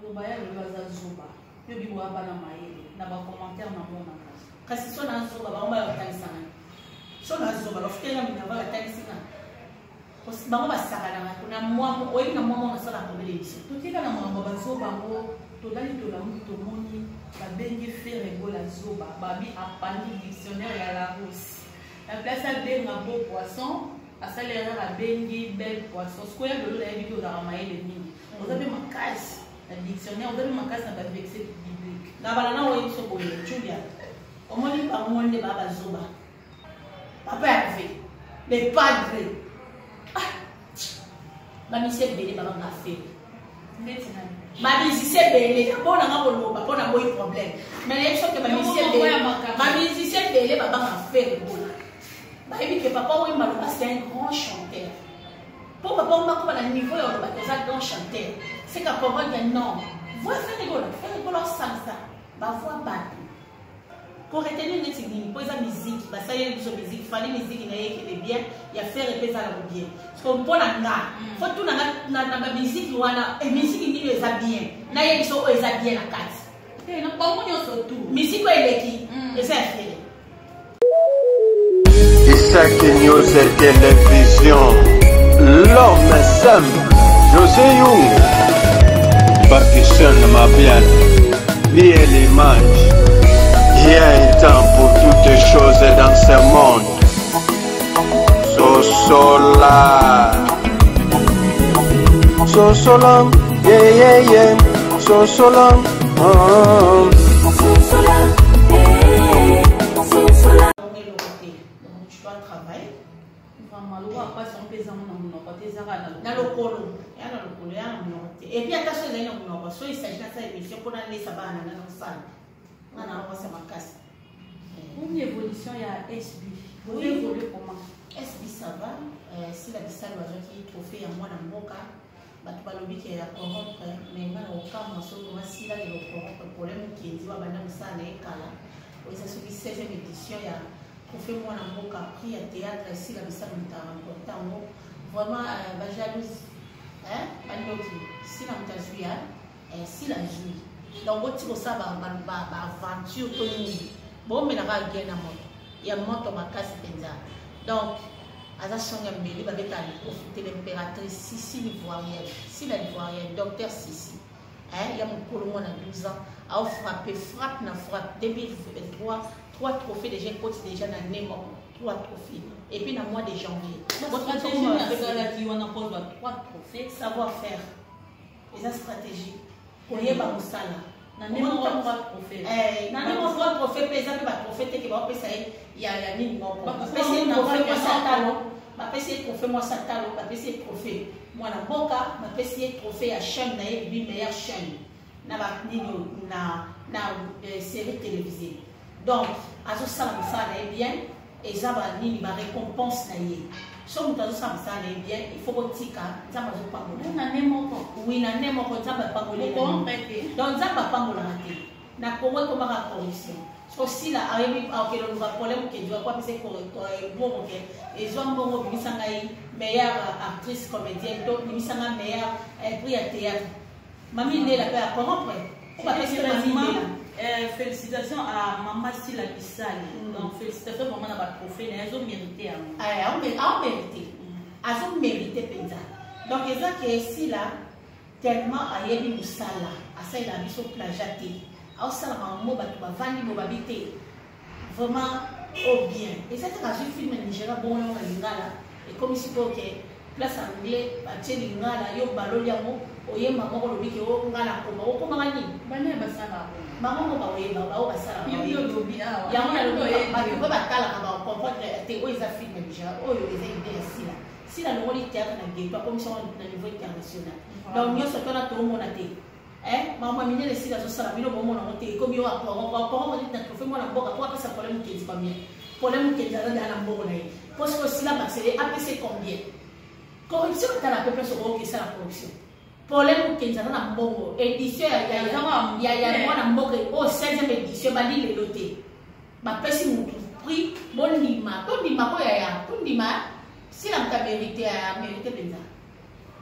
Oloba ya lelo aza zoba. Yo bi wa bana mayele na ba commentaire na monaka. Kasi so na zoba bango baya kotangisa ngai. So na zoba bafutela minerval atangisi nga. Bango basakanaka na mwa oyebi na mwa mwa nasala combien d'émission. Totika na makambo bazoba yango tolali tolamuki tomoni babengi Ferre Gola zoba babi apandi dictionnaire ya Larousse na place abenga beau poisson asali erreur abengi belle poisson sikoyo ya lelo nayebi te ozalaka mayele mingi oza mpe makasi na dictionnaire, oza mpe makasi na baverset biblique. Na bala na oyebi so boye Julia, omoni bango nde ba bazoba. Papa Hervé, le padre. Ah. Ba musicien ebele ba banga Ferre. Ndeti nani? Ba musicien ebele, mpo na nga koloba mpo na boyi problème. Mais nayebi soki ba musicien ebele, ba musicien ebele ba banga Ferre Gola. Bayebi que Papa Wemba loba c'est un grand chanteur. Po papa Wemba akoma na niveau ya oloba que aza grand chanteur. C'est qu'à comprendre que non. Voix Ferre Gola, Ferre Gola osangisa ba voix bato. Ko retenir neti nini po eza musique, basaleli biso musique, fallait musique na ye ekende bien, ya Ferre pe ezala ko bien. Parce que mpo na nga, faut tuna nga na, na ba musique wana, e musique nini eza bien. Na ye biso oyo eza bien na kati. Te, na bango nyonso tout. Musique oyo eleki, eza ya Ferre. Isaac News Télévision, l'homme simple, José Young, Pakistan Mabian, bien l'image. Il y a un temps pour toutes choses dans ce monde. Sosola. Sosola, yeah, yeah, yeah. Sosola, oh. Sosola, eh, sosola. Donc tu dois travailler. Vraiment, lokola mpasi yango mpe ezango na monoko te, ezaka na lokolo, ya na lokolo, ya na monoko te. Et puis ata so ezali na monoko, so il s'agit nasala émission mpo nalesa bana na nga na kosala nga na mwasi ya makasi. Une évolution ya SB. Oui. Évolue comment? SB ça va. Sila Bisalu azwaki trophée ya mwana mboka. Bato balobi ke ya corrompre, mais nga na kokamwa soki vraiment Sila ke corrompre problème Kenzi wa banda mosala na ye kala. Oyo eza soki 16e édition ya trophée mwana mboka prix ya théâtre Sila Bisalu moto a remporte yango. Vraiment ba jalouse, hein, bandoki Sila moto azwi ya Sila azwi. Donc boti kosala ba aventure to nini, bomelaka bien na moto ya moto makasi mpenza. Donc aza songe ya mbeli babetaka likofi te, l'impératrice Sisi l'ivoirienne, Sila l'ivoirienne, docteur Sisi, hein, ya mokolo mwana 12 ans ao frappe frappe na frappe 2023, 3 trophées déjà ekoti déjà na année moko, 3 trophées et puis na mois de janvier. Stratégie asalaki wana mpo azwa 3 trophées, savoir faire eza stratégie, koyeba mosala. Na nde moko 3 trophées. Na nde moko 3 trophées mpe eza mpe ba trophée te ke baopesa ye ya nini moko. Bapesi ye trophée mwasi atalo, bapesi ye trophée mwasi atalo, bapesi ye trophée mwana mboka, bapesi ye trophée ya chaîne na ye bibi meilleure chaîne na ba nini na série télévisée. Donc azosala mosala na ye bien, eza ba nini ba récompense na ye. So moto azosala mosala na ye bien, il faut kotika Nzambe azopambola. Na nde moko. Oui, na nde moko Nzambe apamboli. Donc Nzambe apambolaka te. Na Congo ekomaka corruption. So Sila ayebi akende oluka problème Kenzi wa apesa mbongo ke ezwa mbongo bimisa ngai meilleure actrice comédienne to bimisa ngai meilleure prix ya théâtre. Mami Lela pe a corrompre. Po bapesi ye Mami Lela. Félicitations à Mama Sila Bisali. Donc félicitations vraiment na ba trophée na ezo mérité yango. Ah, azo mérité. Azo mérité penza. Donc eza ke Sila tellement ayebi mosala, asalela biso plagiat te. Aosala makambo bato bavandi bo babi te. Vraiment au bien. Eza te azwi film ya Nigeria bongo yango na lingala ekomi sikoyo ke place anglais batie lingala yo baloli yango oyemba moko olobi ke o nga na koma okomaka nini? Bana basala bango mo baoyeba bao basala yo olobi awa yango nalobi bato mpe batalaka bacomprendre te oyo eza film ya Nigeria, oyo eza idée ya Sila. Sila alongoli théâtre na ghetto, akomisi yango na niveau international. Donc nyonso tona toomona te makambo ya minene Sila azosala bino bomona yango te. Ekomi yo acorrompre neti na trophée mwana mboka po apesa problème Kenzi combien? Problème Kenzi aza deya na mbongo na ye po sikoyo Sila bakisele apesa combien? Corruption etala pe place okoki esala corruption. Problème Kenzi aza na mbongo, édition ya mwana mboka oyo 16e édition bandi lelo te, bapesi motu prix. Bondima, tondima ko yaya, tondima Sila moto amérite, amérite mpenza.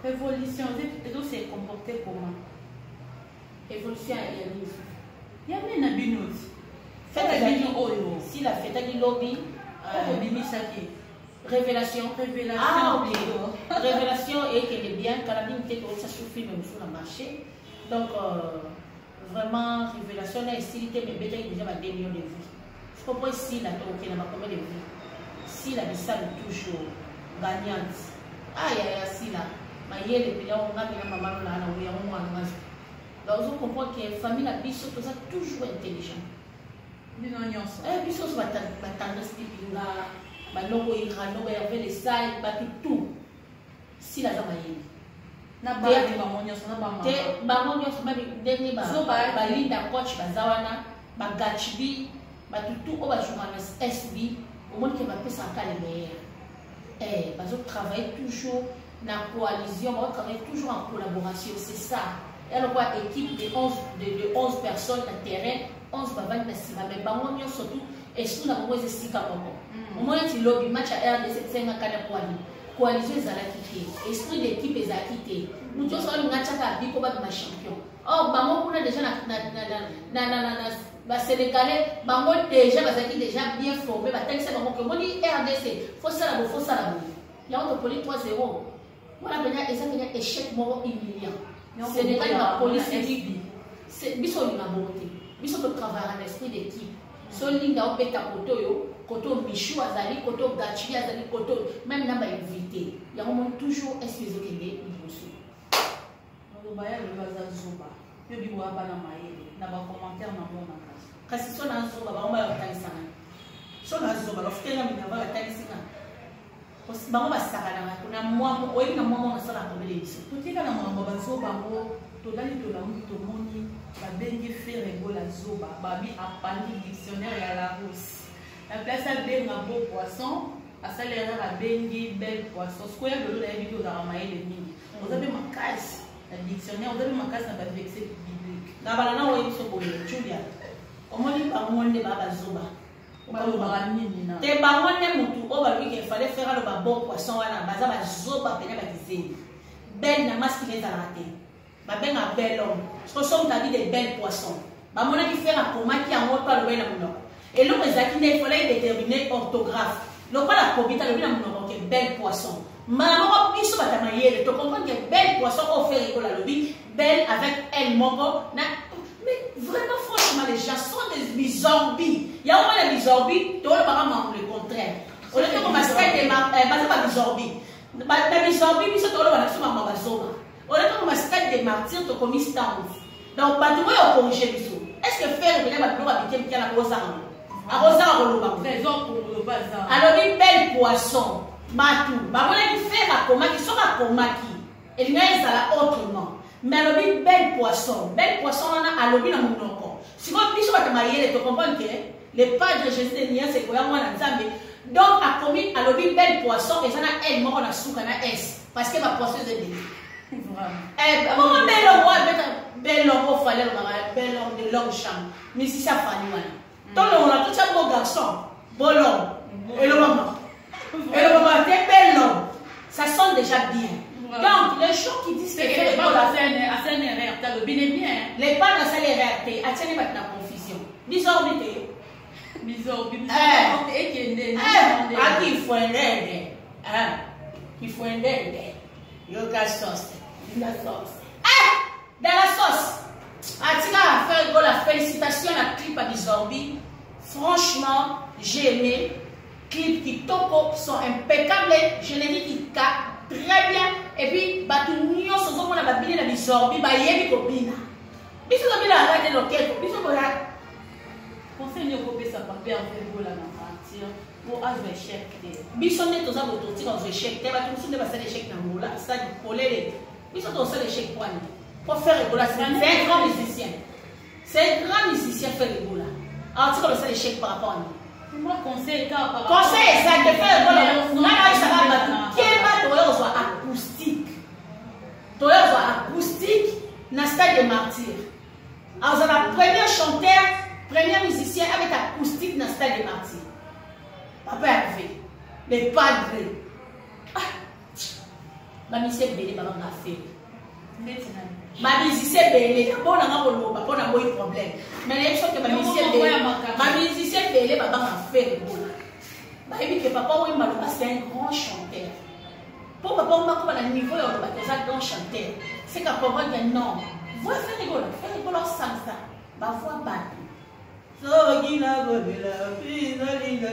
Révolution ezo se comporter comment? Évolution ya nini? Ya nini na bino ti? Fete na bino oyo. Si la fetaki lobi. Obimisaki. Révélation. Révélation. Ah, ok. Révélation ekende bien. Kala mingi te tootisa su film mosusu na marché. Donc, vraiment, révélation na esili te, mais ebetaki déjà ba 2 millions de vues. Je comprends esila tokokende ba combien de vues? Sila bisalo toujours gagnante. Ah, ya ya sila. Mayele pina onga pina mama no na na oya mwana ngazo. Donc, ozo comprendre que famille na biso toza toujours intelligent. Bino nyonso. Eh, biso nyonso batendresse bipinga, baloko irano, ba Hervé Lesai, bato tout. Sila aza mayele. Na bana bango nyonso na bamama. Te bango nyonso babi ndenge ba Zoba. Balinda coach baza wana, ba Gatsby, bato tout oyo bajouaka na SB, omoni ke bapesaka le meilleur. Eh, bazo travailler toujours na coalition, bazo travailler toujours en collaboration, c'est ça. Ya lokola équipe de 11, de 11 personnes na terrain, 11 bavandi na nsima, mais bango nyonso tout esprit na bango eza esika moko. Omoni eti lobi match ya RDC esengaka na poani. Coalition ezalaki te, esprit d'équipe ezalaki te. Moto nyonso alinga atiaka abi mpo babima champion. Or bango kuna déjà na basénégalais, bango déjà bazalaki déjà bien formé, batangisa bango ke omoni RDC fosala bo fosala boye. Yango topoli 3-0 wana mpenza, eza mpenza échec moko humiliant. Sénégal bapolisi biso olinga bongo te. Biso totravaillaka na esprit d'équipe. So Linda obeta kote oyo, kote oyo Michu azali, kote oyo Gachi azali, kote oyo même na bainvité. Yango moni toujours esprit ezokende liboso. Maloba ya lelo aza zoba. Yo biboya bana mayele na bacommentaire namonaka. Kasi so nazoba, bango baya kotangisanga. So nazoba, bafutenga minava batangisinga. Bango basakanaka na mwa oyebi na mwa mwa nasala komele biso. Totika na makambo bazoba yango. Tolali tolamuki tomoni babengi Ferre Gola zoba, babi apandi dictionnaire ya Larousse. Na place abenga beau poisson, asali erreur, abengi belle poisson. Sikoyo lelo nayebi te, ozalaka mayele mingi, oza mpe makasi na dictionnaire, oza mpe makasi na baverset biblique. Na bala na oyebi so boye, Julia, omoni bango nde baa bazoba. Balobaka nini na Te, bango nde motu oyo balobi ke fallait faire aloba bon poisson wana, baza bazoba pene, bakizengi. Belle na masque ezalaka te, babengaka bel homme. Soki so moto abi de belle poisson, bamonaki Ferre akomaki yango mpo alobaki na monoko. Eloko ezalaki nde ifallait déterminer orthographe. Lokola akomi te, alobi na monoko ke belle poisson, mbala moko biso bato ya mayele tocomprendre ke belle poisson oyo Ferre Gola alobi belle avec l moko na. Mais vraiment, franchement, les gens sont des bizorbi. Yango wana bizorbi, tolobaka makambo le contraire. Oleki koma stade de baza babizorbi na bizorbi. Biso toloba na biso makambo bazoba. Oleki koma stade de martyr, tokomi stand. Donc bato oyo ocorrige biso, est ce que Ferre pena babiloko abike mike na kozanga, akozanga koloba? Trésor koloba aza. Alobi belle poisson, bato bamonaki Ferre akomaki. Soki akomaki, elingaki ezala autrement, mais alobi belle poisson. Belle poisson wana alobi na monoko. Sikoyo biso bato mayele tocomprendre ke le Padre Jésus de nuance ekoya mwana Nzambe. Donc akomi, alobi belle poisson, eza na l moko na suka na s, parce que bapoisson eza ebele. Bongo bel homme oyo abeta, bel homme oyo Fally alobaka, bel homme de longue chambre, misisi afali wana, tolongola totya beau garçon, bel homme elobama, elobama te. Bel homme, ça sonne déjà bien. Donc les gens qui disent que Ferre Gola asali erreur te, alobi ne bien. Les pas nasali erreur te, atiani bato na confusion, bizorbi te. Bizorbi. Eh. Ekende. Akifuendende, kifuendende, yoka sauce la sauce, eh, dans la sauce. Atika Ferre Gola, félicitation na clip ya bizorbi. Franchement, j'ai aimé clip kitoko, sont impeccable, générique ka très bien. Et puis bato nyonso ozomona babini na bizorbi, bayebi kobina. Biso tobinaka te loketo, biso boya. Conseil nini okopesa papa Hervé Gola na martyr po azwa échec te? Biso nde toza boye, totika kozwa échec te. Bato mosusu nde basala échec na Ngola stade polele. Biso tosala échec kwani po Ferre Gola, c'est un grand musicien, c'est un grand musicien, Ferre Gola atika basala échec par rapport à nous? Moi, conseil kaka par Conseil eza te. Ferre Gola, nga nayebisaka bato, keba, toya kozwa acoustique, toya kozwa acoustique na stade de martyr. Azala premier chanteur, premier musicien avec acoustique na stade de martyr. Papa Hervé le padre, ah, bamisi ebele babanga Ferre. Bamusicien ebele, mpo na nga koloba mpo na boyi problème, mais nayebi soki bamusicien ebele babanga Ferre Gola, bayebi ke Papa Wemba aloba c'est un grand chanteur. Mpo Papa Wemba akoma na niveau ya oloba toza grand chanteur, c'est qu'à comprendre que non, voix Ferre Gola, Ferre Gola osangisa bavoix bato. Soki nakolela bizalinga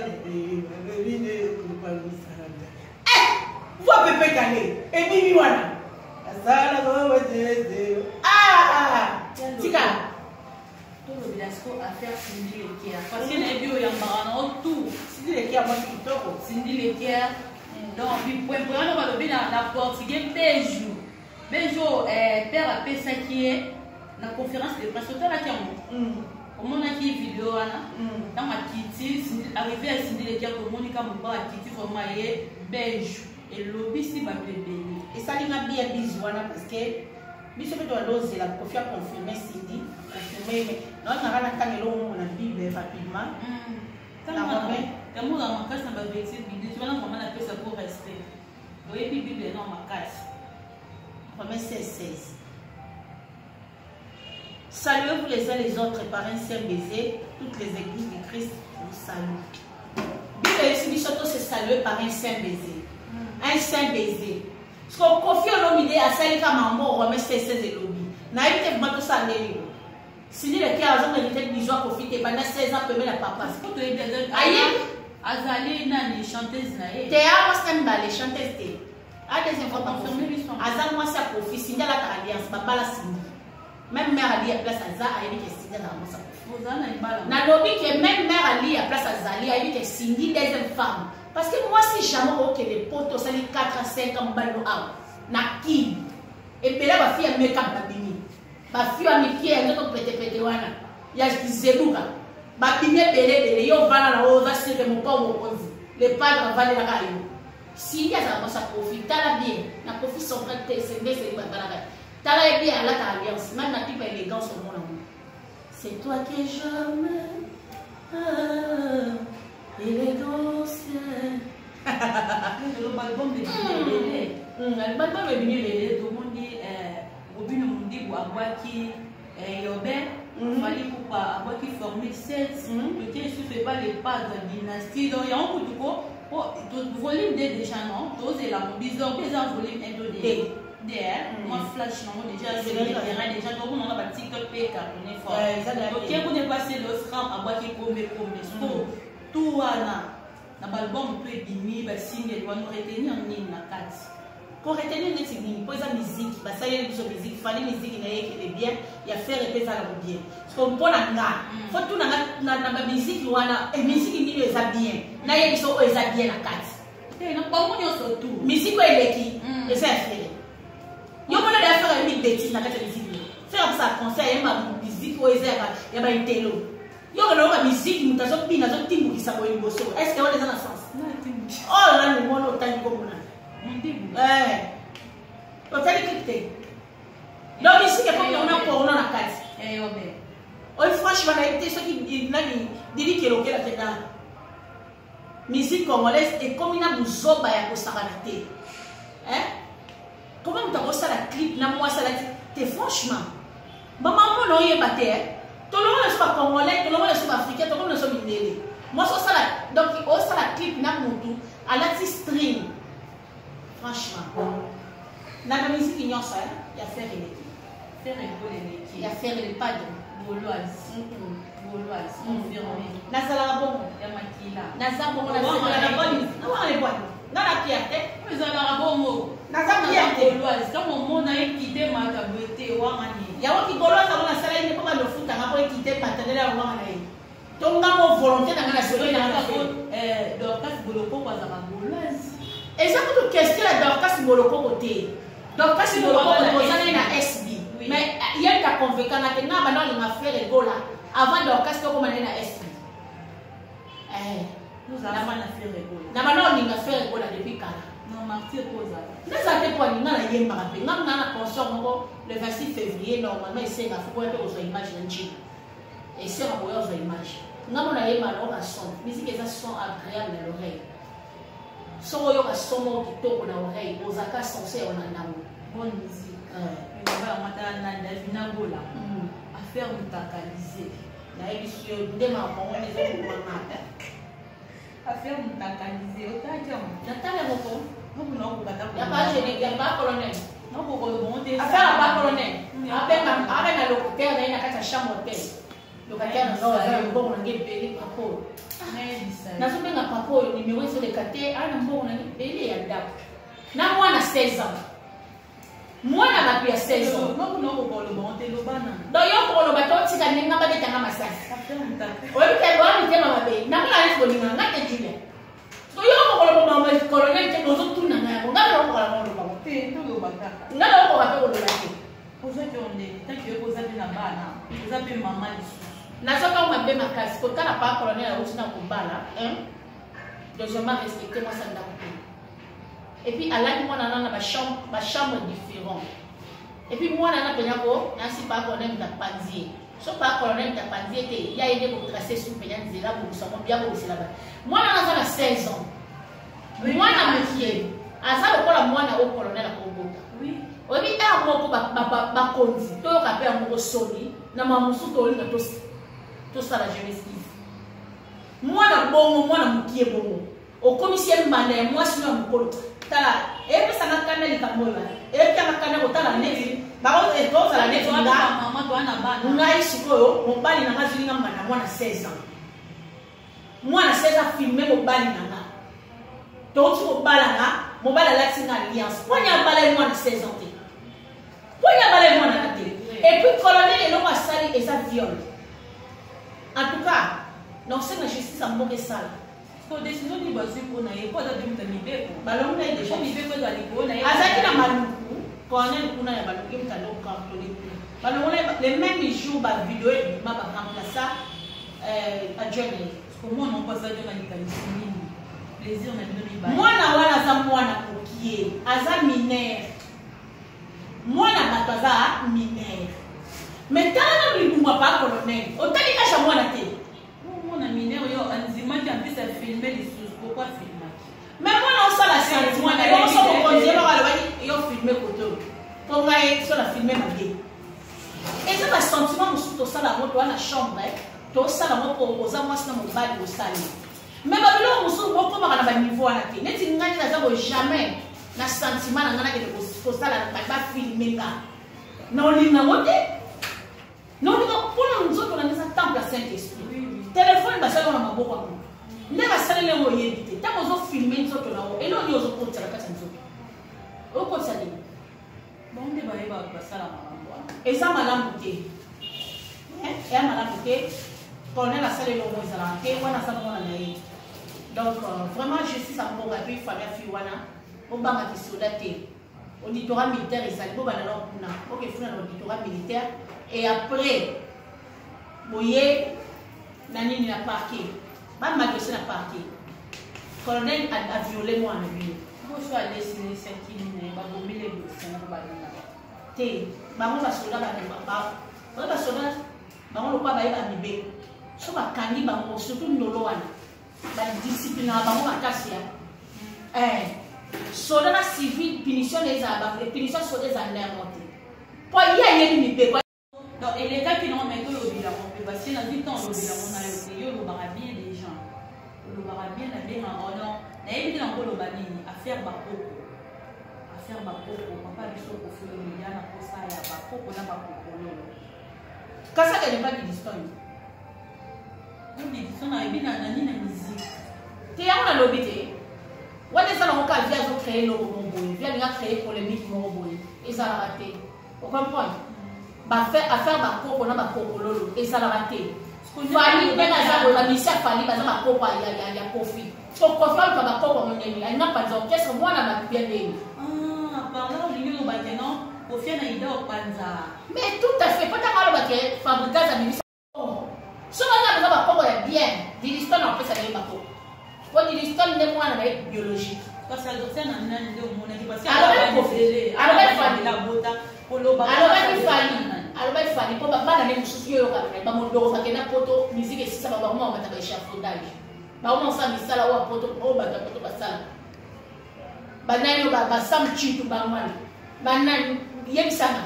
bebinekopamisanga voix Pepe Kale ebimi wana. Asalaka babatete. Tika. Tolobela siko affaire Cindy Le Cœur, parce que nayebi oyambaka na tout. Cindy Le Cœur, mwasi kitoko. Cindy Le Cœur, donc bipoint wana balobi na portugais beijo beijo. Père apesaki ye na conférence de presse, otalaki yango, omonaki video wana ntango akiti, arrivé ya Cindy Le Cœur, tomoni ka mobaa akiti vraiment ye beijo, elobisi bato ebele. Esalinga bien bise wana, parce que biso mpe tobanda ozela Kofi aconfirme Cindy, confirme. Naongaka na ntango eloko moko na Bible rapidement. Yango ozala makasi na baverset biblique wana, vraiment napesa ko respect, oyebi Bible na makasi. Romains 16 16: Saluez-vous les uns les autres par un saint baiser. Toutes les églises du Christ vous saluent. Bible eyebisi biso to se saluer par un saint baiser. Un saint baiser. Parce que Kofi Olomide asalika mambo Romains 16 16 elobi. Nayebi te vraiment tosala ndenge nini. Cindy Le Cœur azomérite bisou ya Kofi te banda 16 ans pembe na papa. Toyebi. Aye. Azali nani, chanteuse na ye? Te, a mwasi na mibale, chanteuse te. A deuxième fois. Confirme biso. Aza mwasi ya Kofi. Cindy alataka alliance, babala Cindy. Même mère Ali ya place aza, ayebi ke Cindy azala mwasi ya Kofi. Ozala na libala. Nalobi ke même mère Ali ya place azali, ayebi ke Cindy deuxième femme, parce que mwasi jamais okende poto, osali 4 à 5 ans, mobali no awa na kini. Ebele bafille ya makeup babimi, bafille ya mikie ya nzoto petepete wana ya zebuka babimi ebele ebele. Yo ovanda na oyo oza seke mopao mokonzi, le padre avandelaka yo. Cindy azala mwasi ya Kofi. Tala bien na Kofi central te, sende eseli babalaka. Tala ye bien, alata alliance même na clip ya élégance, omona ngo. C'est toi que j'aime, ah, élégance. Album ebele. Album ebimi ebele. Tomoni Robinho Mundibu abwaki yobe, Fally Ipupa abwaki formule 7, totie lisusu epa le Padre dynastie. Donc yango kutu ko volume 2 déjà, non, tozela ngo bizor mpe eza volume 1 to 2 2, mwa flash nango déjà sur le terrain déjà, tokomona baTikTok mpe cartonné fort. Tokie kuna epasi losram abwaki kombe kombe. So tout wana na baalbum to ebimi, basingle wana, retenir nini na kati? Koretenir neti nini? Mpo eza miziki basaleli biso miziki. Fally, miziki na ye ekende bien, ya Ferre mpe ezala bien. Parce mpo na nga, fo tuna nga na bamiziki wana, miziki nini eza bien? Nayebi biso oyo eza bien na kati. Te, na bango nyonso tu. Miziki oyo eleki eza ya Ferre. Yo mona da Ferre ayebi bétise na kati ya miziki yo. Ferre akosala concert, ayemba miziki oyo eza ya baintelo. Yo koloba miziki, moto azobina, azotimbukisa boye liboso, est ce que wana eza na sens? Oyo nani mona otangi komona otali clip te. Donc misiki ekomi yango na porno na kati oyo. Franchement, nayebi te soki nani Didi Kelokela kenda. Musique congolaise ekomi na buzoba ya kosakana te. Comment moto akosala clip na mwasi alati te? Franchement, mama mona oyeba te. Tolongo na biso bacongolais, tolongo na biso baafricain, tolongo na biso mindele. Mwasi osala, donc osala clip na motu alati string. Franchement, na bamiziki nyonso ya Ferre eleki. Ya Ferre le Padre. Gauloise, gauloise confirmé. Nazalaka bongo. Ya makila. Naza bongo, nasepela na bonne nawanga lebwani nga na pierre te. Ezalaka bongo. Naza pierre te. Gauloise, ntango omona ekite makambo ete wanga nini? Yango kigauloise yango nasala ye nde mpo balofutanga mpo ekite partenaire ya wanga na ye to nga mo volonté na nga na sepeli na nga na Ferre. Dorcas Bolokoko azalaka gauloise. Eza kutu question ya Dorcas Bolokoko te. Dorcas Bolokoko toza naye na SB, mais ye ka convaincanga te. Nga banda olinga Ferre Gola avant Dorcas tokoma naye na SB. Na banda olinga Ferre Gola depuis kala. Naza te mpo alinga, nayembaka mpe nga na concert moko le 26 février. Normalement esenga fo boya mpe kozwa image na njina, esenga boya kozwa image. Nga mo nayemba, nayoka son. Musique eza son agréable na l'oreille. Soki oyoka son moko kitoko na oreille, ozalaka censé ya olanda yango. Bonne musique. mobala mwata na Davina Gola. Affaire mutakalize. Nayebisi yo nde makambo wana ezobomanga. Affaire mutakalize otaki yango. Natala moko. Ya pa jeune ya pa colonel. Affaire ya pa colonel. Abenga abenga locataire na ye na kati ya chambre hotel. Locataire na nga aza na mbongo na ngai ebele papa oyo. Nazobenga papa oyo numero ezoleka te aza na mbongo na ngai ebele ya ndako. Na mwana 16 ans. Mwana bato ya 16 ans. Donc yo koloba te otika ndenge nga babetanga masasi. Oyebi te boya mitema mabe. Namona neti bolinga nga te Julia. So yo koloba mama colonel te bozotuna nga yango. Nga nakokoka koloba ngo. Te toloba kaka. Nga nakokoka mpe koloba te. Ozwaki yo ndenge tanki yo oza mpe na bana oza mpe mama lisusu. Nazwaki mabe makasi kotala pa colonel awuti na kobala. Deuxièmement respecte mwasi ya ndako te. Et puis alaki mwana na na ba chambre ba chambre différent. Et puis mwana na penya ko nasi pa colonel na panzie. So pa colonel na panzie te ya yende ko tracer sous penya nzela ko sa ko bien ko sela ba. Mwana na za na 16 ans. Mwana mokie aza lokola mwana o colonel ko bota. Oui. Oyebi heure moko ba ba ba konzi toyoka pe yango moko soni na mamusu tolinga tosala je m'excuse. Mwana bongo mwana mokie bongo. Okomisi ye mbanda ya mwasi no ya mokolo. Tala, epesanga kanda likambo oyo wana. Epesanga kanda kotala neti bakozala neti nga. Ngai sikoyo mobali na nga azwi nga mbanda mwana 16 ans. Mwana 16 ans filme mobali na nga. Touti kobalana, mobali alati nga alliance. Poni abala ye mwana 16 ans te. Poni abala ye mwana na te. Et puis colonel eloko asali eza viol. En tout cas, nakosenga justice ya mboka esala. So décision nini bazwi mpo na ye mpo aza mpe moto ya mibeko. Balongi na ye déjà. Mpo mibeko ezala likolo na ye. Azalaki na Maluku, colonel kuna ya Maluku ye moto ando cartonné kuna. Balongola ye le même jour ba vidéo ebima ba remplaça adjoint na ye. Mwana moko azali na likanisi nini? Plaisir na bino mibale. Mwana wana aza mwana mokie, aza mineur. Mwana bato aza mineur. Mais tala na libumu ya pa colonel, otali âge ya mwana te. Mwana mineur yo andimaki en plus a filmer lisusu, pourquoi filmaki? Mais mwana osala sentiment na yo so mokonzi ye moko alobaki yo filmer kote oyo. Mpo ngai so na filmer mabe. Eza ba sentiment mosusu tosala yango toa na chambre, tosala yango mpo oza mwasi na mobali osali. Mais ba biloko mosusu bokomaka na ba niveau wana te. Neti ngai nde naza bo jamais na sentiment na ngai nakende kosala ba filmer nga. Na olinga yango te. Nolinga mpona nzoto na ngai eza temple ya Saint Esprit. Telefone basali na maboko ya moto. Nde basaleli yango oyebi te. Ntango ozofilme nzoto na yo, eloko nini ozokotisa na kati ya nzoto? Okotisa nini? Bango nde bayeba basala makambo wana. Eza malamu te. Eya malamu te. Colonel asali eloko ezalaka te, wana aza mwana na ye. Donc vraiment justice ya mboka puis famille ya fille wana bobanga kisoda te. Auditorat militaire ezali bobanda na kuna okefuna na auditorat militaire et après boye na nini na parquet bamema dossier na parquet. Colonel a violé mwana na bino. Boso alesilisa kini na ye babomeli dossier yango balingaka te. Bango basoda bango basoda bango lokola bayeba mibeko so bakangi bango surtout ndolo wana badisciplinaka bango makasi ya soda na civil punition ezala punition soda ezala ndenge te po ye ayebi mibeko. Donc elekaki nango mais tolobela yango mpe parce que nazwi temps olobela yango na yo te. Yo olobaka bien des gens, olobaka bien na bengaka ono nayebi te nango oloba nini. Affaire bakoko, affaire bakoko papa biso Koffi Olomide na posa ya bakoko na bakokololo. Kasaka n'est pas Didistone. Didistone ayebi na nani na musique te yango nalobi te. Wana eza nango kaka vie azocréer eloko moko boye, vie alinga créer polémique moko boye, ezalaka te. Ocomprendre affaire bakoko na bakokololo ezalaka te. Fally ndenge aza boye, bamisi ya Fally baza bakoko ya Koffi. So Koffi aluka bakoko yango ndenge alinga panza orchestre mwana bato bien ndenge. Par là olingi oloba ke non, Koffi na ida opanza. Mais tout à fait, po ntango aloba ke Fabregas abimisa so baza baza bakoko ya bien, Didistone apesa na ye bakoko po Didistone nde mwana na ye biologique. Kasi adopte na nani nde omonaki? Parce que Alobaki Koffi. Alobaki Fally. Abota koloba. Alobaki Fally, alobaki Fally mpo bana nde mosusu yo oyokaka na ye bamodoko bakenda poto, musique esisa bakoma bamata ba échafaudage, bakoma kosala misala oyo poto oyo bato ya poto basala. Banani oyo basam chitu bango wana banani yebisanga.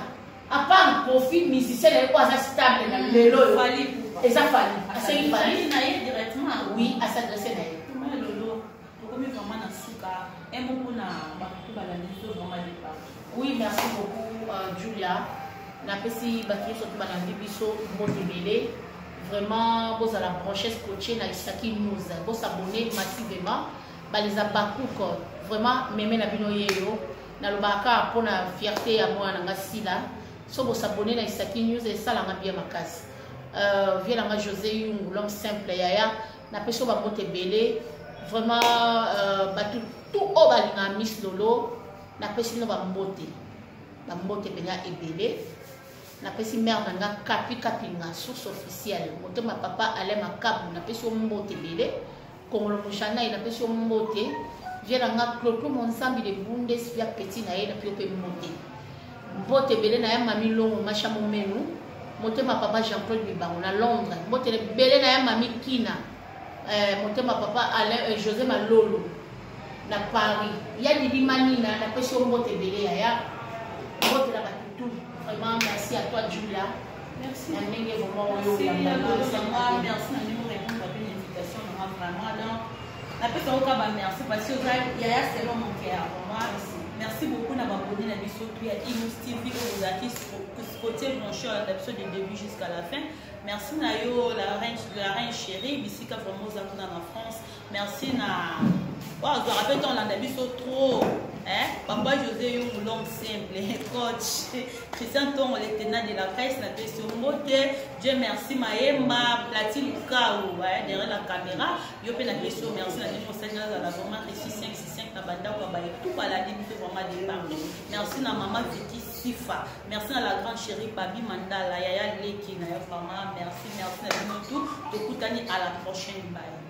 À part Koffi, musicien na ye oyo aza stable na lelo oyo Fally Ipupa. Eza Fally. Asengi Fally. Na ye directement. Oui, as'adresse na ye. Tuma Lolo, tokomi vraiment na suka. Un mot mpona bato balandi biso vraiment de partout. Oui, merci beaucoup, Julia. Napesi bato nyonso to balandi biso mbote ebele. Vraiment, bozala branché, scotché na Isaki News. Bos'abonner massivement. Baleza Bakouk, vraiment, meme na bino yeyo. Nalobaka kaka mpona fierté ya mwana na nga Sila. So bos'abonner na Isaki News, esalanga bien makasi. Vie nanga José Yungu, l'homme simple, yaya. Napesi yo bambote ebele. Vraiment, bato tout oyo balingaka Miss Lolo, napesi bino bambote. Bambote mpenza ebele. Napesi mare na nga Kapi Kapinga, source officielle, motema papa Alain Makabu, napesi yo mbote ebele. Kongolo Moshanai, napesi yo mbote. Vie na nga Cloclo Monzambi de Bundes, via petit na ye, napi yo mpe mbote. Mbote ebele na ya Mami Longo Masha Momenu, motema papa Jean-Claude Mibango na Londres. Mbote ebele na ya Mami Kina, motema papa Alain, José Malolo na Paris. Ya Didi Manina, napesi yo mbote ebele yaya. Mbote na bato tout. Vraiment, merci à toi, Julia. Merci. Na ndenge vraiment oyo Merci, oyamba Lolo nga, Nanga, merci na ndenge répondre à une invitation nanga vraiment. Donc napesa yo kaka bamerci parce que oza yaya selon mon cœur, vraiment. Merci beaucoup na baboni na biso tu ya Imus TV oyo ozalaki côté branché, olanda biso de début jusqu'à la fin. Merci na yo la reine, la reine chérie, bisika vraiment oza kuna na France. Merci na oyo azwaka mpe ntango olanda biso trop, hein? Papa José Yungu, l'homme simple, coach Christian Tongo, le tenant de la presse, napesi yo mbote. Dieu merci Mayemba Plati Lukau, hein, derrière la caméra, yo mpe napesi yo merci na ndenge osali nazala vraiment reçu 5 6 5 na bandako ya baetu balandi biso vraiment de partout. Merci na mama Vicky Sifa, merci na la grande chérie Babi Mandala, yaya leki na yo, vraiment merci, merci na bino tout. Tokutani à la prochaine, bye.